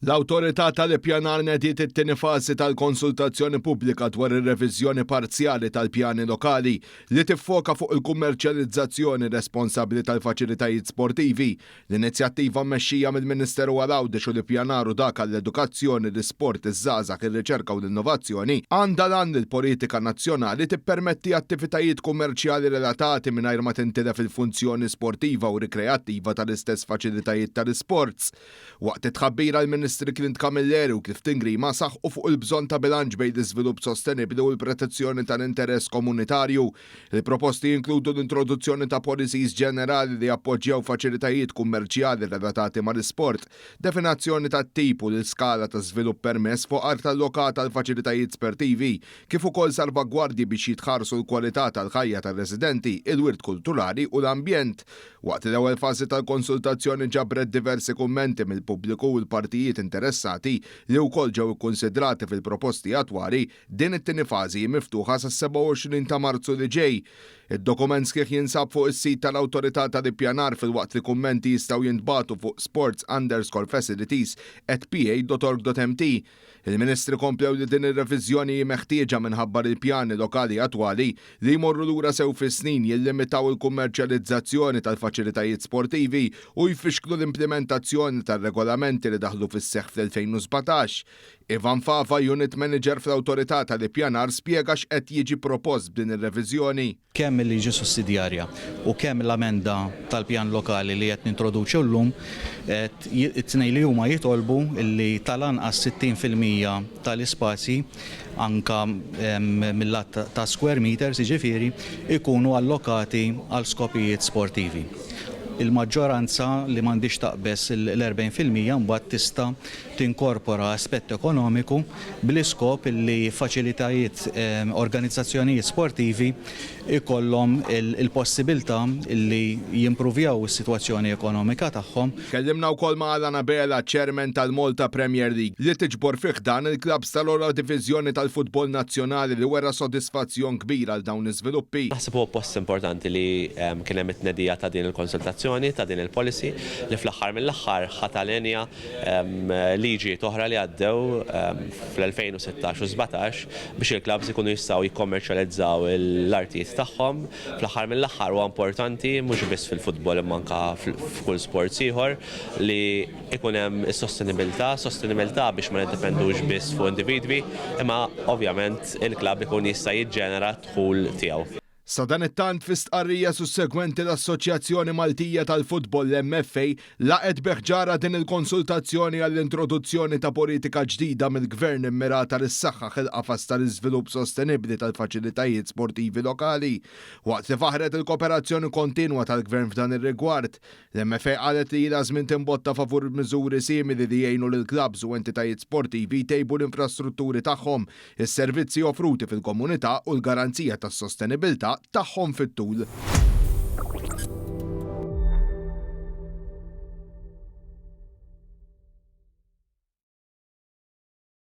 L-Awtorità tal-Ippjanar nediet it-tieni fażi tal-konsultazzjoni pubblika dwar ir-reviżjoni parzjali tal-pjani lokali li tiffoka fuq il-kummerċjalizzazzjoni responsabbli tal-faċilitajiet sportivi. L-inizjattiva mmexxija mill-Ministeru għal Għawdex u l-Ippjanar u dak għall-Edukazzjoni, l-Isport, iż-Żgħażagħ, ir-Riċerka u l-Innovazzjoni għandha l-għan li l-politika nazzjonali tippermetti attivitajiet kummerċjali relatati mingħajr ma tintilef il-funzjoni sportiva u rikreattiva tal-istess faċilitajiet tal-isports. Waqt it-tħabbira l-Ministri Clint Camilleri u Clifton Grima saħqu fuq il-bżonn ta' bilanċ bejn l-iżvilupp sostenibbli u l-protezzjoni tal-interess komunitarju. Il-proposti jinkludu l-introduzzjoni ta' policies ġenerali li jappoġġjaw faċilitajiet kummerċjali relatati mal-isport, definazzjoni tat-tip u l-iskala ta' żvilupp permess fuq art allokata għal faċilitajiet spertivi, kif ukoll salvagwardji biex jitħarsu l-kwalità tal-ħajja tar-residenti, il-wirt kulturali u l-ambjent. Waqt li l-ewwel fażi tal-konsultazzjoni ġabret diversi kummenti mill-pubbliku u l-partijiet interessati li wkoll ġew ikkunsidrati fil-proposti attwali, din it-tieni fażi hi miftuħa sas-27 ta' Marzu li ġej. Id-dokument sħiħ jinsab fuq is-sit tal-Awtorità tal-Ippjanar filwaqt li kummenti jistgħu jintbagħtu fuq sports underscore facilities at pa dot org dot mt. Il-Ministri komplew li din ir-reviżjoni hi meħtieġa minħabba li l-pjani lokali attwali, li jmorru lura sew fis-snin, jillimitaw il-kummerċjalizzazzjoni tal-faċilitajiet sportivi u jfixklu l-implimentazzjoni tar-regolamenti li daħlu fis-seħħ fl-2017. Ivan Fava, Unit Manager fl-Awtorità tal-Ippjanar spjega x'qed jiġi propost b'din ir-reviżjoni. Kemm il-liġi sussidjarja u kemm l-amenda tal-pjan lokali li qed nintroduċu llum, it-tnejn li huma jitolbu li tal-anqas 60% tal-ispazji, anke mil-lat ta' square meters jiġifieri, ikunu allokati għal skopijiet sportivi. Il-maġġoranza li m'għandhiex taqbeż l-40% mbagħad tista' tinkorpora aspett ekonomiku bl-iskop li faċilitajiet organizzazzjonijiet sportivi jkollhom il-possibilità li jimpruvjaw is-sitwazzjoni ekonomika tagħhom. Tkellimna wkoll ma' Alan Abela, Chairman tal-Malta Premier League, li tiġbor fi ħdan il-klabbs tal-ogħla diviżjoni tal-futbol nazzjonali li wera sodisfazzjon kbir għal dawn l-iżviluppi. Naħseb huwa post importanti li kien hemm it-tnedija ta' din il-konsultazzjoni, ta' din il-policy, li fl-aħħar mill-aħħar ħa talinja liġijiet oħra li għaddew fl-2016 u 17 biex il-klabbs ikunu jistgħu jikkommerċjalizzaw l-artijiet tagħhom. Fl-aħħar mill-aħħar huwa importanti mhux biss fil-futbol imma anke f'kull sports ieħor li jkun hemm is-sostenibilità, sostenibilità biex ma niddependux biss fuq individwi imma ovvjament il-klabb ikun jista' jiġġenera d-dħul tiegħu. Sadanittant, fi stqarrija sussegwenti l-Assoċjazzjoni Maltija tal-Futbol, l-MFA, laqgħet bi ħġarha din il-konsultazzjoni għall-introduzzjoni ta' politika ġdida mill-Gvern immirata li ssaħħaħ il-qafas tal-iżvilupp sostenibbli tal-faċilitajiet sportivi lokali. Waqt li faħħret il-koperazzjoni kontinwa tal-Gvern f'dan ir-rigward, L-MFA qalet li ilha żmien timbotta favur miżuri simili li jgħinu lill-klabbs u entitajiet sportivi jtejbu l-infrastrutturi tagħhom, is-servizzi offruti fil-komunità u l-garanzija tas-sostenibilità tagħhom fit-tul.